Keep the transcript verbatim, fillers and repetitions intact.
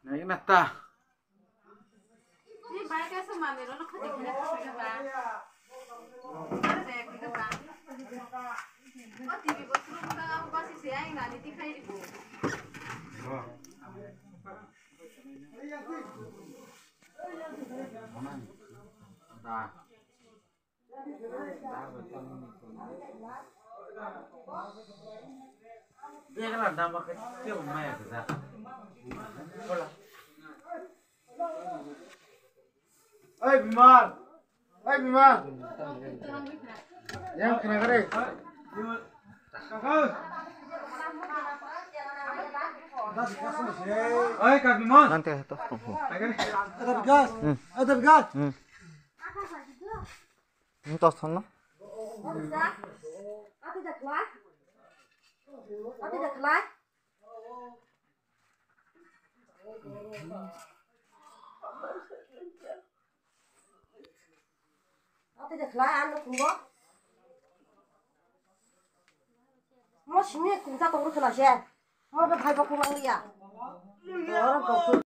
Naikna ta. Ni bai kaisa manwi rwno khati khwlai khwlai ba. Aro jaya khwlai ba. O T V bo suru mutang abo basi se ai nani tikhai ribo. Da. Oi, Bimal! Oi, Bimal! Yang kena kare. Oi, Kak Bimal! Nanti itu. Ada gas. Hmm. Ada gas. Hmm. Ini tos sana. Ate de khlai ang nukhungo. Mo simi kungsa tong rwkhe na se. Mo be bhai bo khulanglia.